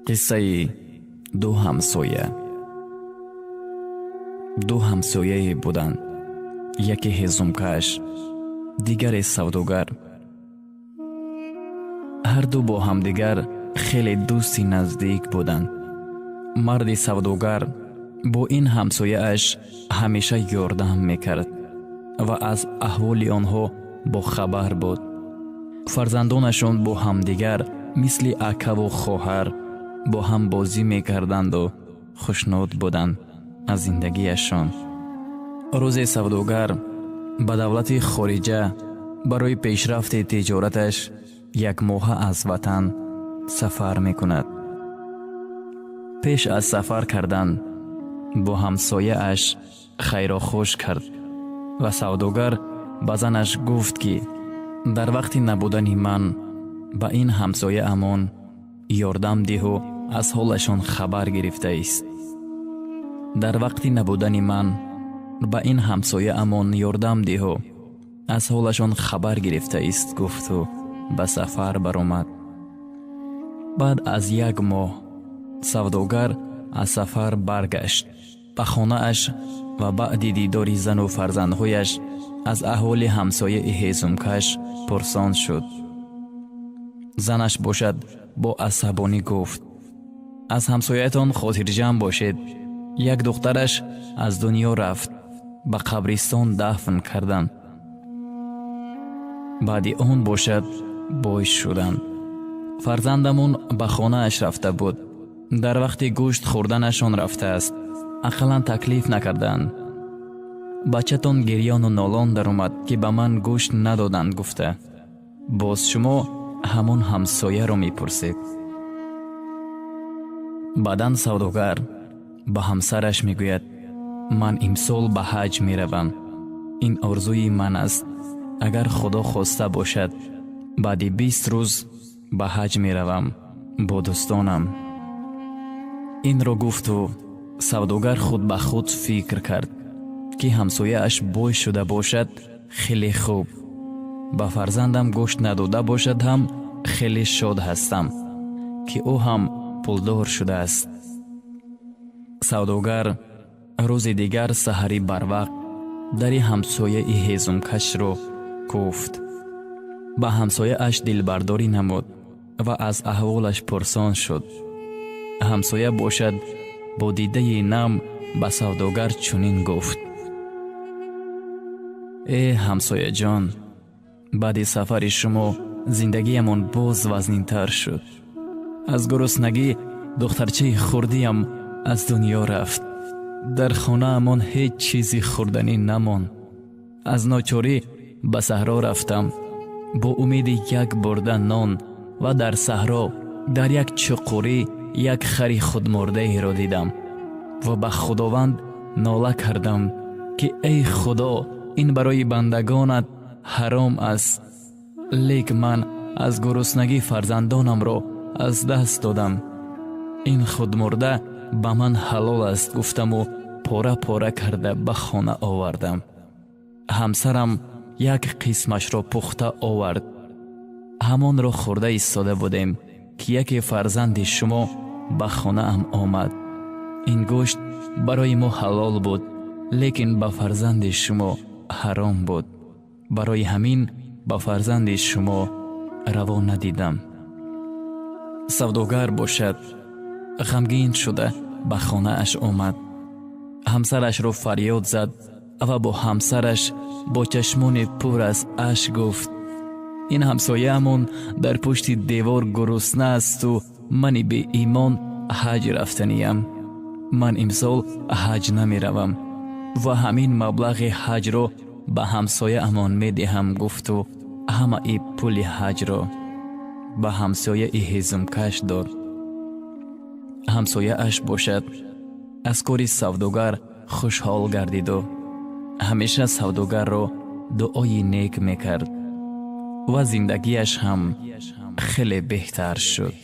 Қиссаи ду ҳамсоя. Ду ҳамсояе буданд, яке ҳезумкаш, дигаре савдогар. Ҳарду бо ҳамдигар хеле дӯсти наздик буданд. Марди савдогар бо ин ҳамсояаш ҳамеша ёрдам мекард ва аз аҳволи онҳо бохабар буд. Фарзандонашон бо ҳамдигар мисли акаву хоҳар бо ҳам бозӣ мекарданду хушнуд буданд аз зиндагиашон. Рӯзе савдогар ба давлати хориҷа барои пешрафти тиҷораташ якмоҳа аз ватан сафар мекунад. Пеш аз сафар кардан бо ҳамсояаш хайрохуш кард ва савдогар ба занаш гуфт, ки дар вақти набудани ман ба ин ҳамсояамон ёрдам диҳу аз ҳолашон хабар гирифтаист. Дар вақти набудани ман ба ин ҳамсояамон ёрдам диҳу аз ҳолашон хабар гирифтаист, гуфту ба сафар баромад. Баъд аз як моҳ савдогар аз сафар баргашт ба хонааш ва баъди дидори зану фарзандҳояш аз аҳволи ҳамсояи ҳезумкаш пурсон шуд. Занаш бошад, бо асабонӣ гуфт: «Аз ҳамсоятон хотирҷамъ бошед. Як духтараш аз дунё рафт, ба қабристон дафн карданд. Баъди он бошад, бой шуданд. Фарзандамон ба хонааш рафта буд. Дар вақти гӯшт хӯрданашон рафтааст. Ақаллан таклиф накарданд. Бачатон гирёну нолон даромад, ки ба ман гӯшт надоданд, гуфта. Боз шумо ҳамон ҳамсояро мепурсед». Баъдан савдогар ба ҳамсараш мегӯяд: «Ман имсол ба ҳаҷ меравам. Ин орзуи ман аст. Агар Худо хоста бошад, баъди 20 рӯз ба ҳаҷ меравам бо дӯстонам». Инро гуфту савдогар худ ба худ фикр кард, ки ҳамсояаш бой шуда бошад, хеле хуб, ба фарзандам гӯшт надода бошад ҳам, хеле шод ҳастам, ки ӯ ҳам пулдор шудааст. Савдогар рӯзи дигар саҳарӣ барвақт дари ҳамсояи ҳезумкашро кӯфт, ба ҳамсояаш дилбардорӣ намуд ва аз аҳволаш пурсон шуд. Ҳамсоя бошад, бо дидаи нам ба савдогар чунин гуфт: «Э, ҳамсояҷон, баъди сафари шумо зиндагиямон боз вазнинтар шуд. Аз гуруснагӣ духтарчаи хурдиам аз дунё рафт. Дар хонаамон ҳеҷ чизи хӯрданӣ намонд. Аз ночорӣ ба саҳро рафтам бо умеди як бурда нон ва дар саҳро дар як чуқурӣ як хари худмурдаеро дидам ва ба Худованд нола кардам, ки эй Худо, ин барои бандагонат ҳаром аст, лек ман аз гуруснагӣ фарзандонамро аз даст додам. Ин худмурда ба ман ҳалол аст, гуфтаму пора пора карда ба хона овардам. Ҳамсарам як қисмашро пухта овард. Ҳамонро хӯрда истода будем, ки яке фарзанди шумо ба хонаам омад. Ин гӯшт барои мо ҳалол буд, лекин ба фарзанди шумо ҳаром буд. Барои ҳамин ба фарзанди шумо раво надидам». Савдогар бошад, ғамгин шуда ба хонааш омад, ҳамсарашро фарёд зад ва бо ҳамсараш бо чашмони пур аз ашк гуфт: «Ин ҳамсояамон дар пушти девор гурусна асту мани беимон ҳаҷ рафтаниям. Ман имсол ҳаҷ намеравам ва ҳамин маблағи ҳаҷро ба ҳамсояамон медиҳам», гуфту ҳамаи пули ҳаҷро ба ҳамсояи ҳезумкаш дод. Ҳамсояаш бошад, аз кори савдогар хушҳол гардиду ҳамеша савдогарро дуои нек мекард ва зиндагиаш ҳам хеле беҳтар шуд.